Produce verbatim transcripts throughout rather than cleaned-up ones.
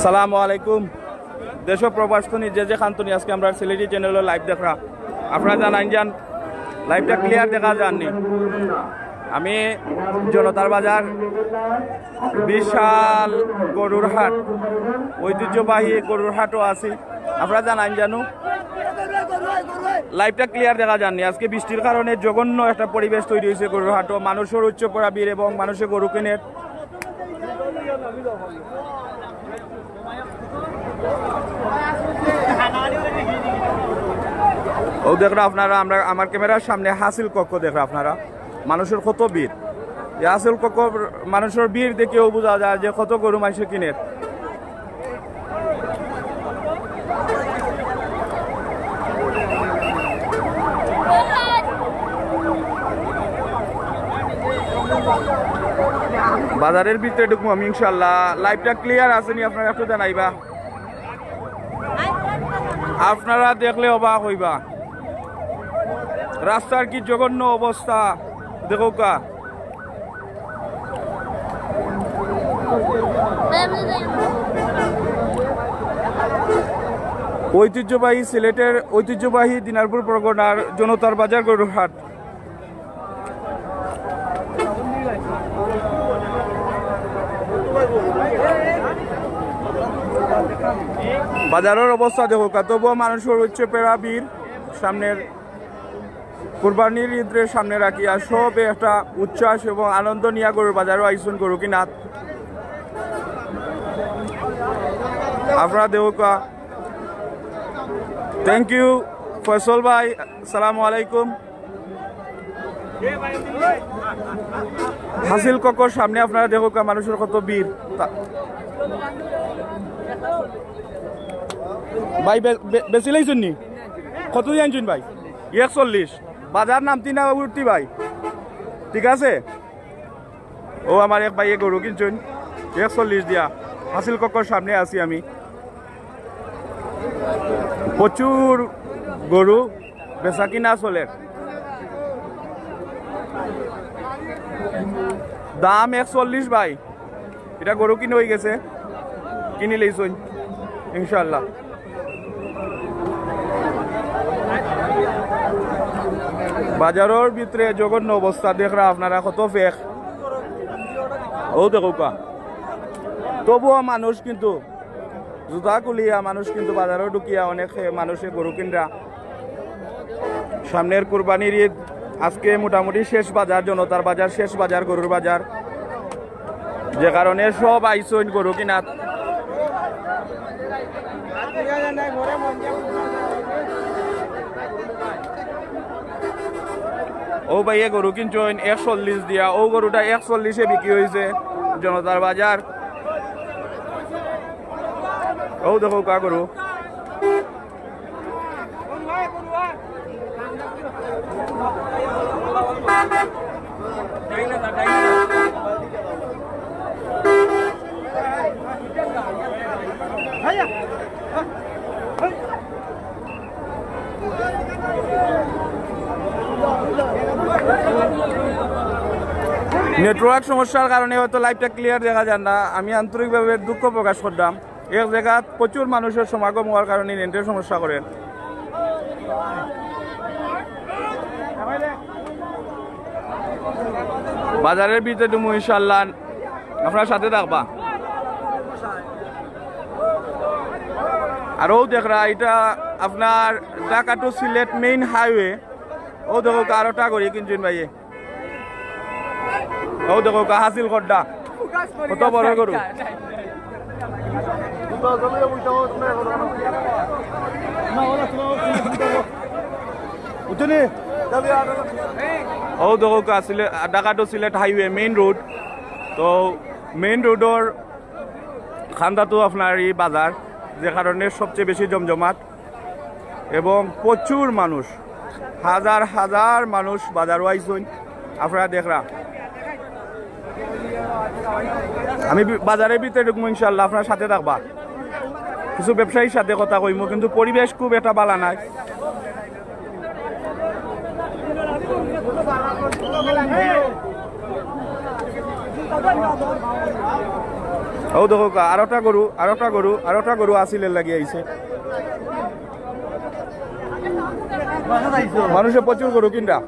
সালামু আলাইকুম। দেশ ও প্রবাস তনি যে যেখান তনি আজকে আমরার সিলেটি চ্যানেলো লাইভ দেখরা, আপনারা জানাইন যান, লাইভটা ক্লিয়ার দেখা যার নি। আমি জনতার বাজার, বিশাল গরুর হাট, ঐতিহ্যবাহী গরুর হাটও আছি। আপনারা জানাইন জানু, লাইভটা ক্লিয়ার দেখা যার নি। আজকে বৃষ্টির কারণে জঘন্য একটা পরিবেশ তৈরি হইছে গরুর হাটও। মানুষর উচ্চ পড়া ভিড় এবং মানুষে গরু কিনের। অউ দেখরা আপনারা, আমরা, আমার ক্যামেরার সামনে হাসিল কক্ষ দেখরা আপনারা, মানুষর কত ভিড়। এই হাসিল কক্ষ মানুষর ভিড় দেখিয়াউ বুঝা যায় যে কত গরু মানষে কিনের। বাজারের ভিতরে ঢুকমু আমি ইনশাল্লাহ। লাইভটা ক্লিয়ার আছে নি আপনারা একটু জানাইবা। আপনারা দেখলে অবাক হইবা, রাস্তার কি জঘন্য অবস্থা। দেখউক্কা, ঐতিহ্যবাহী সিলেটের ঐতিহ্যবাহী দিনাজপুর পরগনার জনতার বাজার গরুর হাট। বাজারর অবস্থা দেখউক্কা, তবুও মানুষর উচ্চ পড়া ভিড়। সামনের কুরবানির ঈদরে সামনে রাখিয়া সবে একটা উচ্ছ্বাস এবং আনন্দ নিয়া গরুর বাজারো আইছইন গরু কিনাত। আপনারা দেখউক্কা। Thank you ফয়সল ভাই, আসসালামু আলাইকুম। হাসিল কক্কর সামনে আপনারা দেখউক্কা, মানুষর কত ভিড়। তা-, ভাই, বে-, বে-, বেশি লাইছইন নি? কত দিয়া আনছইন ভাই? একচল্লিশ। বাজার নামতি না উঠতি ভাই? ঠিক আছে। অউ আমার এক ভাইয়ে গরু কিনছইন একচল্লিশ দিয়া। হাসিল কক্কর সামনে আছি আমি। প্রচুর গরু বেচা কিনা চলের। দাম একচল্লিশ ভাই। ইটা গরু কিনা অইগেছে, কিনি লইছইন ইনশাআল্লাহ। বাজারর ভিতরে জঘন্য অবস্থা দেখরা আপনারা, কত ফেক। অউ দেখউক্কা, তবুও মানুষ কিন্তু জুতা খুলিয়া মানুষ কিন্তু বাজারো ঢুকিয়া অনেক মানুষে গরু কিনরা। সামনের কুরবানির ঈদ, আজকে মোটামুটি শেষ বাজার, জনতার বাজার, শেষ বাজার, গরুর বাজার, যে কারণে সব আইছইন গরু কিনাত। অউ ভাইয়ে গরু কিনছইন একচল্লিশ দিয়া, অউ গরুটা একচল্লিশে বিক্রি অইছে জনতার বাজার। অউ দেখউক্কা গরু। নেটওয়ার্ক সমস্যার কারণে হয়তো লাইভটা ক্লিয়ার দেখা যার না। আমি আন্তরিকভাবে দুঃখ প্রকাশ করলাম। এক জাগাত প্রচুর মানুষর সমাগম অওয়ার কারণে নেটের সমস্যা করে। বাজারর ভিতরে ঢুকমু ইনশাআল্লাহ, আপনারা সাথে থাকবা। আর অউ দেখরা, ইটা আপনার ঢাকা to সিলেট মেইন হাইওয়ে। অউ দেখউক্কা, আরোটা গরু কিনছইন ভাইয়ে। অউ দেখউক্কা, হাসিল খড্ডা। কত বড় গরু। অউ দেখউক্কা, সিলে-, ঢাকা to সিলেট হাইওয়ে মেইন রোড। তো মেইন রোডর খান্দাত আপনার ই বাজার, যে কারণে সবচেয়ে বেশি জমজমাট এবং প্রচুর মানুষ, হাজার হাজার মানুষ বাজারো আইছইন। আপনারা দেখরা, আমি বি-, বাজারের ভিতরে ঢুকমু ইনশাআল্লাহ, আপনারা সাথে থাকবা। কিছু ব্যবসায়ীর সাথে কথা কইমু, কিন্তু পরিবেশ খুব একটা বালা নাই। অউ দেখউক্কা, আরোটা গরু, আরোটা গরু, আরোটা গরু আসিলের লাগি আইছে। মানুষে প্রচুর গরু কিনরা,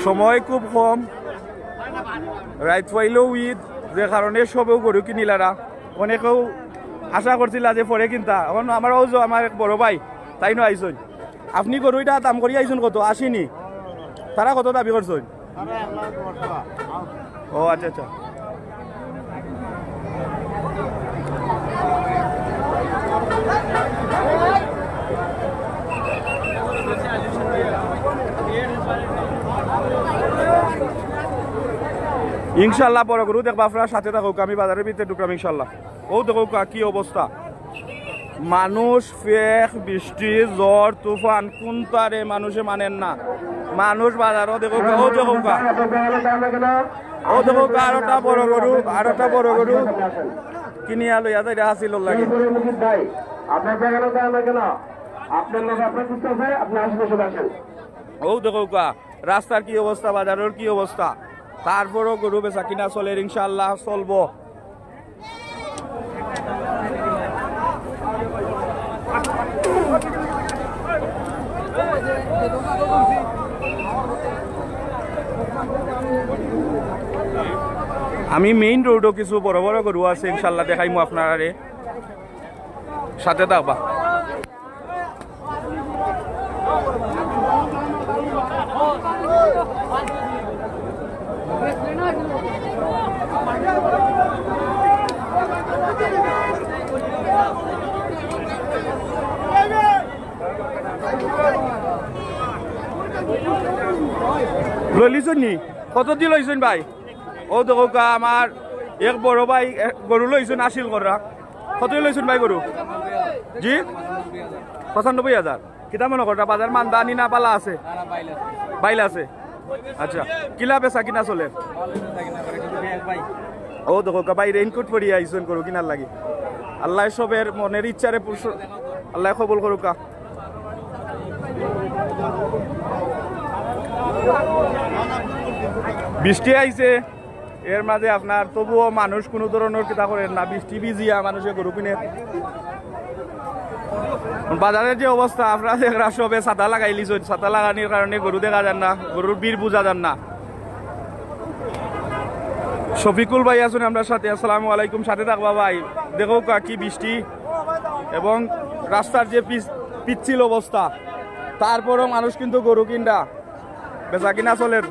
সময় খুব কম, রাইত পাইলেও ঈদ, যে কারণে সবেউ গরু কিনিলারা। অনেকেউ আশা করছিলা যে পরে কিনতা। এখন আমার অউ যে আমার এক বড় ভাই, তাইনও আইছইন। আপনি গরু ইটা দাম করি আইছইন কত? আশি নি? তারা কত দাবি করছইন? ও আচ্ছা, আচ্ছা। ইনশাআল্লাহ, বড় গরু দেখবা, আপনারা সাথে থাকউক্কা, আমি বাজারের ভিতরে ঢুকলাম ইনশাআল্লাহ। অউ দেখউক্কা কি অবস্থা, মানুষ, ফেক, বৃষ্টি, ঝড়, তুফান, কুনটারে মানুষে মানের না। মানুষ বাজারো দেখউক্কা, অউ দেখউক্কা, অউ দেখউক্কা, আরোটা বড় গরু, আরোটা বড় গরু কিনিয়া লইয়া যাইরা আসিলর লাগি। ভাই, আপনার জায়গা না কেন? আপনার লোক আপনার দিতে হবে, আপনি আশেপাশে আসেন। অউ দেখউক্কা, রাস্তার কি অবস্থা, বাজারর কি অবস্থা, তারপরও গরু বেচা কিনা চলের, ইনশাআল্লাহ চলবো। আমি মেইন রোডও কিছু বড় বড় গরু আছে, ইনশাআল্লাহ দেখাইমু আপনারারে, সাথে থাকবা। লইলিছইন নি? কত দি লইছইন ভাই? অউ দেখউক্কা, আমার এক বড় ভাই, এক গরু লইছইন, আসিল কররা। কত লইছইন ভাই গরু? জি, পঁচানব্বই হাজার। কিতা মনো কররা, বাজার মান্দানি না বালা আছে? বাইল আছে। আচ্ছা, কিলা বেচা কিনা চলের? অউ দেখউক্কা, ভাই রেইনকোট পরিয়া আইছইন গরু কিনার লাগি। আল্লায় সবের মনের ইচ্ছারে পুরুষ-, আল্লায় কবুল করউক্কা। বৃষ্টি আইছে, এর মাঝে আপনার তবুও মানুষ কুনু ধরনর কিতা করের না, বৃষ্টি ভিজিয়া মানুষে গরু কিনে। বাজারের যে অবস্থা, আপনারা দেখরা সবে ছাতা লাগাইলিছইন, ছাতা লাগানির কারণে গরু দেখা যার না, গরুর ভিড় বুঝা যার না। শফিকুল ভাই আছইন আমরার সাথে, আসসালামু আলাইকুম, সাথে থাকবা ভাই। দেখউক্কা কি বৃষ্টি এবং রাস্তার যে পিচ-, পিচ্ছিল অবস্থা, তারপরও মানুষ কিন্তু গরু কিনরা, বেচা কিনা চলের।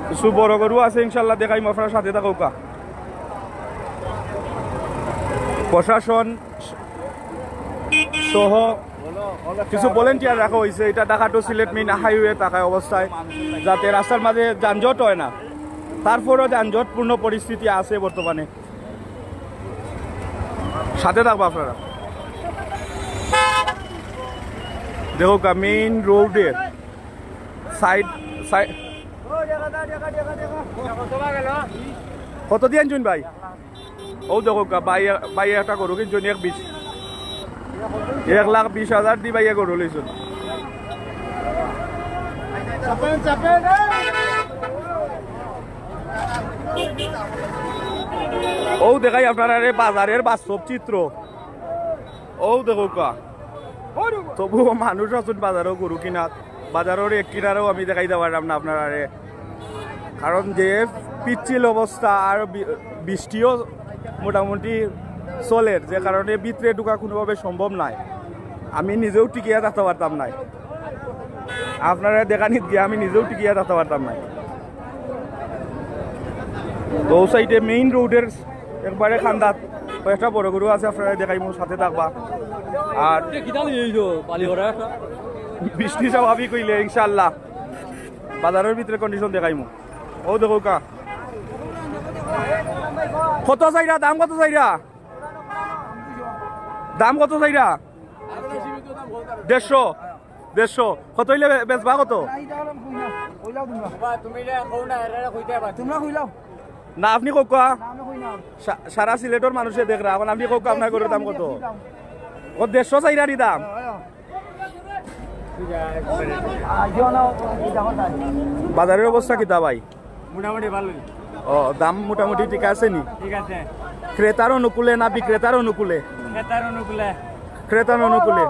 কিছু বড় গরু আছে, ইনশাআল্লাহ দেখাইমু, আপনারা সাথে থাকউক্কা। প্রশাসন সহ কিছু ভলেন্টিয়ার রাখা অইছে। ইটা ঢাকা to সিলেট মেইন হাইওয়ে থাকায় অবস্থায় যাতে রাস্তার মাঝে যানজট অয় না, তারপরও যানজটপূর্ণ পরিস্থিতি আছে বর্তমানে। সাথে থাকবা আপনারা। দেখউক্কা, মেইন রোডের সাইড, সাইড। কত দি আনছইন ভাই? অউ দেখউক্কা, ভাই, ভাই একটা গরু কিনছইন এক বিশ, এক লাখ বিশ হাজার দি ভাইয়ে গরু লইছইন। অউ দেখাই আপনারারে বাজারের বাস্তব চিত্র। অউ দেখউক্কা, তবুও মানুষ আছইন বাজারো গরু কিনাত। বাজারর এক কিনারও আমি দেখাইতা পাররাম না আপনারারে, কারণ যে পিচ্ছিল অবস্থা আর বি-, বৃষ্টিও মোটামুটি চলের, যে কারণে ভিতরে ঢুকা কুনুভাবে সম্ভব নায়। আমি নিজেও টিকিয়া থাকতা পারতাম নায়, আপনারারে দেখানিত গিয়া আমি নিজেও টিকিয়া থাকতা পারতাম নায়। তো অউ সাইডে মেইন রোডের একবারে কান্দাত কয়েকটা বড় গরু আছে, আপনারা দেখাইমু, সাথে থাকবা। আর বৃষ্টি স্বাভাবিক হইলে ইনশাআল্লাহ বাজারের ভিতরে কন্ডিশন দেখাইমু। ও দেখো কা, কত চাইরা, দাম কত চাইরা, দাম কত চাইরা? দেড়শো। দেড়শো। কত হইলে বে-, বেচবা কত? তোমরা কইলাও। না, আপনি কউক্কা। সা-, সারা সিলেটর মানুষে দেখরা, এখন আপনি কউক্কা আপনার গরুর দাম কত? ও দেড়শো চাইরানি দাম। বাজারের অবস্থা কিতা ভাই? মোটামুটি ভালোই। ও, দাম মোটামুটি ঠিক আছে নি? ঠিক আছে। ক্রেতার অনুকূলে না বিক্রেতার অনুকূলে? ক্রেতার অনুকূলে। ক্রেতার অনুকূলে।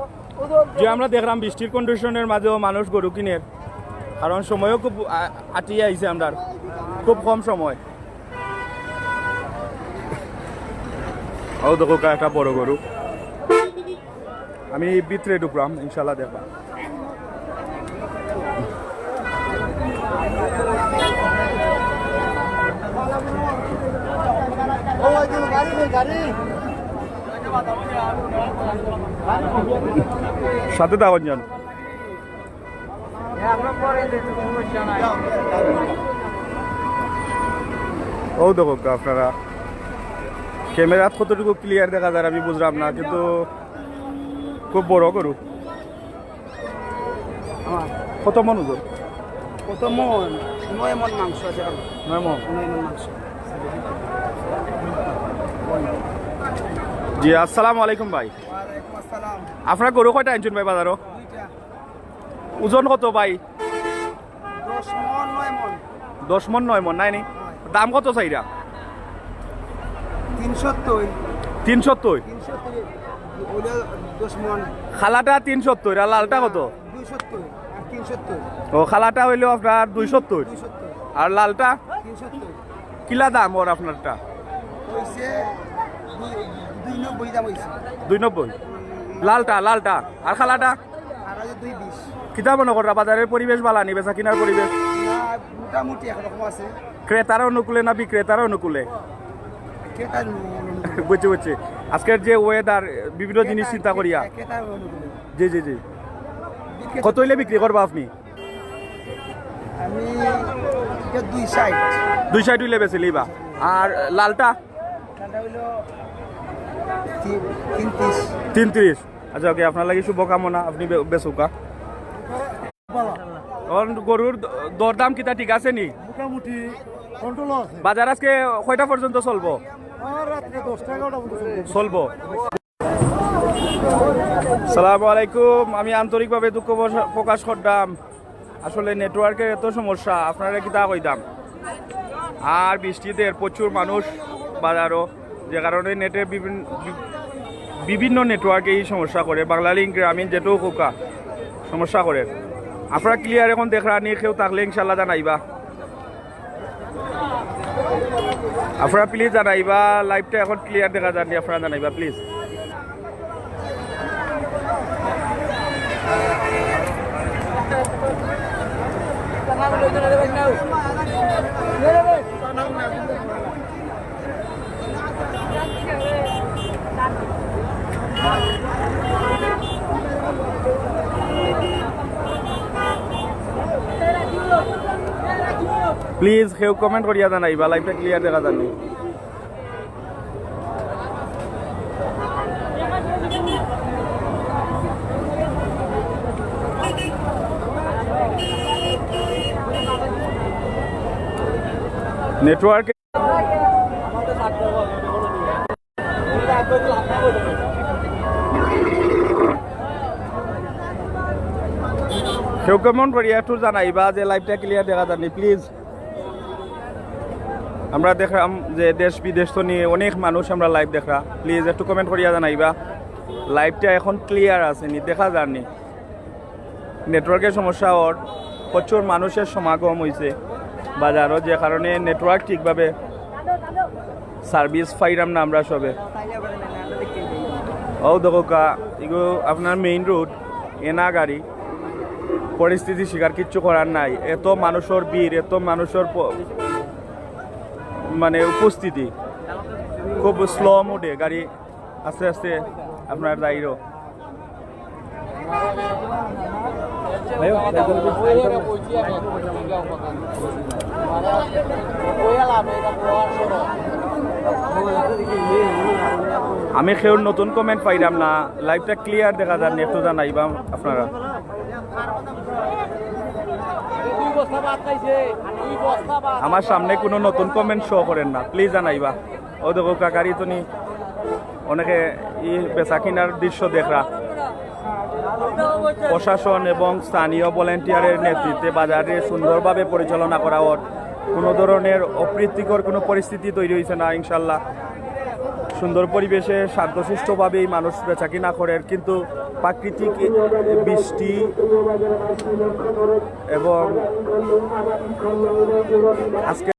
যে আমরা দেখলাম বৃষ্টির কন্ডিশনের মাঝেও মানুষ গরু কিনের, কারণ সময়ও খুব আ-, আটিয়ে আইছে আমরার, খুব কম সময়। ও দেখো কা, একটা বড় গরু। আমি ভিতরে ঢুকলাম, ইনশাল্লাহ দেখবা। সাথে থাকইন যেন। ও দেখো আপনারা, ক্যামেরাত কতটুকু ক্লিয়ার দেখা যায় আমি বুঝলাম না, কিন্তু খুব বড় গরু। কত মন ওজন? কত মন? নয় মন মাংস আছে। নয় মন। নয় মন মাংস। জি, আসসালামু আলাইকুম ভাই। ওয়ালাইকুম আসসালাম। আপনারা গরু কয়টা আনছইন ভাই বাজারো? দুইটা। ওজন কত ভাই? দশ মন, নয় মন। দশ মন, নয় মন, নায় নি? দাম কত চাইরা? তিন সত্তর। তিন সত্তর? তিন সত্তর, ওইটা দশ মন। কালাটা তিন সত্তর, আর লালটা কত? দুই সত্তর আর তিন সত্তর। ও, কালাটা হইলো আপনার দুই সত্তর। দুই সত্তর। আর লালটা? তিন সত্তর। কিলা দাম ওর আপনারটা? হইছে দুই, দুই নব্বই দাম হইছে। দুই নব্বই। লালটা, লালটা। আর কালাটা? আর হইছে দুই বিশ। কিতা মনে কররা, বাজারের পরিবেশ বালা নি, বেচা কিনার পরিবেশ? না, মোটামুটি একরকম আছে। ক্রেতার অনুকূলে না বিক্রেতার অনুকূলে? ক্রেতার অনুকূলে। বুঝছি, বুঝছি। আজকের যে ওয়েদার, বিভিন্ন জিনিস চিন্তা করিয়া। ক্রেতার অনুকূলে। জি, জি, জি। বিক্রেতা কত হইলে বিক্রি করবা আপনি? আমি এটা দুই ষাট। দুই ষাট হইলে বেচি লিবা। আর লালটা? লালটা হইলো তিন, তিন ত্রিশ। তিন ত্রিশ। আচ্ছা, ওকে, আপনার লাগি শুভকামনা, আপনি বে-, বেচউক্কা। এখন গরুর দ-, দরদাম কিতা ঠিক আছে নি? মোটামুটি কন্ট্রোল আছে। বাজার আজকে কয়টা পর্যন্ত চলবো? আর রাত্রে দশটা এগারোটা পর্যন্ত চলবো। চলবো। সালামু আলাইকুম, আমি আন্তরিকভাবে দুঃখ প্রকাশ করতাম। আসলে নেটওয়ার্কের এত সমস্যা, আপনারে কিতা কইতাম। আর বৃষ্টিতে প্রচুর মানুষ বাজারো, যে কারণে নেটের বিভিন্ন, বি-, বিভিন্ন নেটওয়ার্কে এই সমস্যা করে। বাংলালিংক, গ্রামীণ যেটাও কউক্কা সমস্যা করে। আপনারা ক্লিয়ার এখন দেখরা নি, কেউ থাকলে ইনশাল্লাহ জানাইবা। আপনারা প্লিজ জানাইবা, লাইভটা এখন ক্লিয়ার দেখা যার নি, আপনারা জানাইবা প্লিজ। প্লিজ কেউ কমেন্ট করিয়া জানাইবা, লাইভটা ক্লিয়ার দেখা যার নি। নেটওয়ার্কে কেউ কমেন্ট করিয়া একটু জানাইবা যে লাইভটা ক্লিয়ার দেখা যার নি, প্লিজ। আমরা দেখলাম যে দেশ বিদেশ তো নিয়ে অনেক মানুষ আমরা লাইভ দেখরা, প্লিজ একটু কমেন্ট করিয়া জানাইবা লাইভটা এখন ক্লিয়ার আছে নি, দেখা যার নি। নেটওয়ার্কের সমস্যা ওর, প্রচুর মানুষের সমাগম হইছে বাজারো, যে কারণে নেটওয়ার্ক ঠিকভাবে সার্ভিস পাইরাম না আমরা সবে। ও দেখো কা, এগু আপনার মেইন রোড, এনা গাড়ি, পরিস্থিতি শিকার, কিচ্ছু করার নাই। এত মানুষের ভিড়, এত মানুষের প-, মানে উপস্থিতি। খুব স্লো মোডে গাড়ি আস্তে আস্তে আপনার যাইরো। আমি কেউর নতুন কমেন্ট পাইলাম না, লাইভটা ক্লিয়ার দেখা যার না, একটু জানাইবা আপনারা। আমার সামনে কোনো নতুন কমেন্ট শো করের না, প্লিজ জানাইবা। ও দেখো, কাকারি তো নি অনেকে এই বেচা কিনার দৃশ্য দেখরা। প্রশাসন এবং স্থানীয় ভলেন্টিয়ারের নেতৃত্বে বাজারে সুন্দরভাবে পরিচালনা করা অর। কোনো ধরনের অপ্রীতিকর কোনো পরিস্থিতি তৈরি হইছে না ইনশাল্লাহ। সুন্দর পরিবেশে শান্তশিষ্টভাবেই মানুষ বেচা কিনা করের, কিন্তু প্রাকৃতিক বৃষ্টি এবং আজকে